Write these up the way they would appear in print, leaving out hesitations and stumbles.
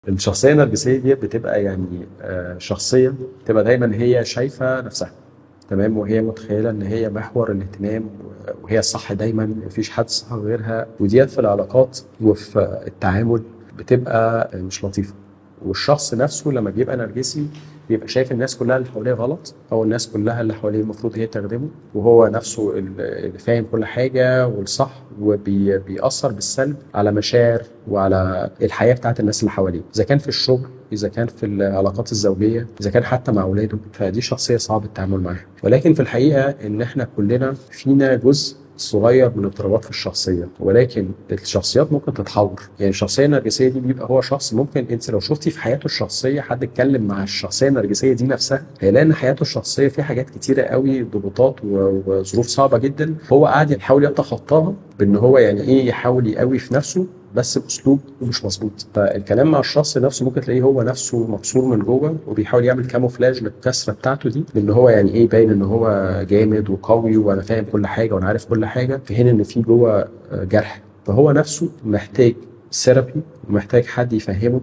الشخصية النرجسية دي بتبقى يعني شخصية بتبقى دايما هي شايفة نفسها تمام، وهي متخيلة ان هي محور الاهتمام وهي الصح دايما، مفيش حد صح غيرها. وديت في العلاقات وفي التعامل بتبقى مش لطيفة. والشخص نفسه لما بيبقى نرجسي بيبقى شايف الناس كلها اللي حواليه غلط، او الناس كلها اللي حواليه المفروض هي تخدمه، وهو نفسه اللي فاهم كل حاجة والصح، وبيأثر بالسلب على مشاعر وعلى الحياة بتاعت الناس اللي حواليه، اذا كان في الشغل، اذا كان في العلاقات الزوجية، اذا كان حتى مع اولاده. فدي شخصية صعب التعامل معاها. ولكن في الحقيقة ان احنا كلنا فينا جزء صغير من اضطرابات في الشخصية، ولكن الشخصيات ممكن تتحور. يعني الشخصية النرجسية دي بيبقى هو شخص ممكن انت لو شفتي في حياته الشخصية حد اتكلم مع الشخصية النرجسية دي نفسها، هيلاقي ان حياته الشخصية فيها حاجات كتيرة قوي، ضغوطات وظروف صعبة جدا، هو قاعد يحاول يتخطاها بان هو يعني ايه، يحاول يقوي في نفسه بس باسلوب مش مظبوط. فالكلام مع الشخص نفسه ممكن تلاقيه هو نفسه مكسور من جوه، وبيحاول يعمل camouflage للكسره بتاعته دي، بان هو يعني ايه، باين ان هو جامد وقوي وانا فاهم كل حاجة وانا عارف كل حاجة، في حين ان في جوه جرح. فهو نفسه محتاج therapy، ومحتاج حد يفهمه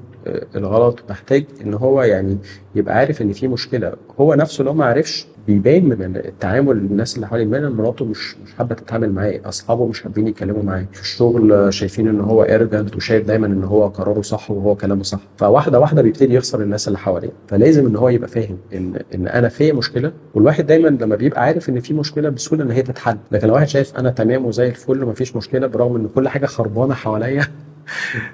الغلط، محتاج ان هو يعني يبقى عارف ان في مشكلة. هو نفسه لو ما عرفش بيبان من التعامل الناس اللي حواليه، بيبان ان مراته مش حابة تتعامل معاه، اصحابه مش حابين يتكلموا معاه، في الشغل شايفين ان هو arrogant وشايف دايما ان هو قراره صح وهو كلامه صح. فواحدة واحدة بيبتدي يخسر الناس اللي حواليه. فلازم ان هو يبقى فاهم ان انا في مشكلة. والواحد دايما لما بيبقى عارف ان في مشكلة بسهولة ان هي تتحل، لكن لو واحد شايف انا تمام وزي الفل ومفيش مشكلة برغم ان كل حاجة خربانة حواليا،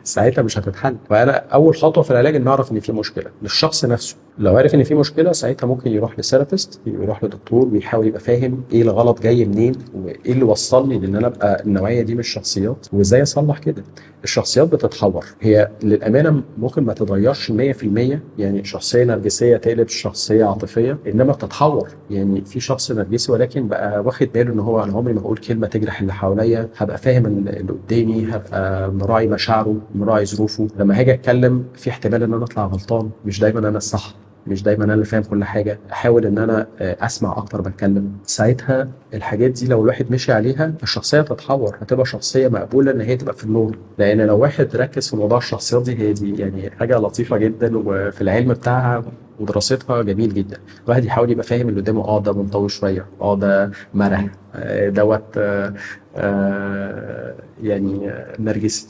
ساعتها مش هتتحل. فانا اول خطوة في العلاج ان اعرف ان في مشكلة للشخص نفسه. لو عرف ان في مشكلة ساعتها ممكن يروح ل therapist، يروح لدكتور، ويحاول يبقى فاهم ايه الغلط جاي منين، وايه اللي وصلني لان انا ابقى النوعية دي من الشخصيات، وازاي اصلح كده. الشخصيات بتتحور، هي للامانة ممكن ما تتغيرش 100%، يعني شخصية نرجسية تقلب شخصية عاطفية، انما بتتحور. يعني في شخص نرجسي ولكن بقى واخد باله ان هو انا عمري ما هقول كلمة تجرح اللي حواليا، هبقى فاهم اللي قدامي، هبقى مراعي مشاعره، مراعي ظروفه، لما هاجي اتكلم في احتمال ان انا اطلع غلطان، مش دايما انا الصح، مش دايما انا اللي فاهم كل حاجة، احاول ان انا اسمع اكتر بتكلم. ساعتها الحاجات دي لو الواحد مشي عليها الشخصية تتحور، هتبقى شخصية مقبولة ان هي تبقى في النور. لان لو واحد ركز في موضوع الشخصيات دي، هي دي يعني حاجة لطيفة جدا، وفي العلم بتاعها ودراستها جميل جدا. الواحد يحاول يبقى فاهم اللي قدامه، ده منطوي شوية، ده مرح، دوت يعني نرجسي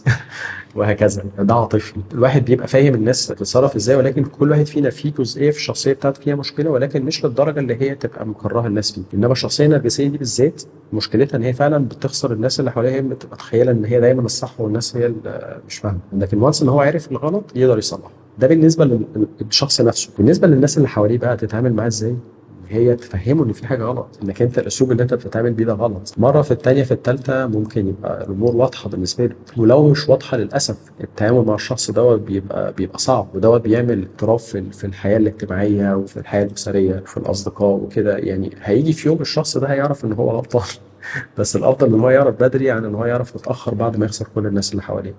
وهكذا، ده عاطفي. الواحد بيبقى فاهم الناس بتتصرف ازاي، ولكن كل واحد فينا فيه جزئية في الشخصية بتاعته فيها مشكلة، ولكن مش للدرجة اللي هي تبقى مكرهه الناس فيه. انما الشخصية النرجسية دي بالذات مشكلتها ان هي فعلا بتخسر الناس اللي حواليها، هي بتبقى متخيله ان هي دايما الصح والناس هي اللي مش فاهمه. لكن once ان هو عرف الغلط يقدر يصلحه. ده بالنسبة للشخص نفسه. بالنسبة للناس اللي حواليه بقى تتعامل معاه ازاي؟ هي تفهمه ان في حاجة غلط، انك انت الاسلوب اللي انت بتتعامل بيه ده غلط. مرة في الثانية في الثالثة ممكن يبقى الامور واضحة بالنسبة له، ولو مش واضحة للاسف التعامل مع الشخص دوت بيبقى صعب، ودوت بيعمل اضطراب في الحياة الاجتماعية وفي الحياة الاسرية وفي الاصدقاء وكده. يعني هيجي في يوم الشخص ده هيعرف ان هو غلطان، بس الافضل ان هو يعرف بدري عن ان هو يعرف متاخر بعد ما يخسر كل الناس اللي حواليه.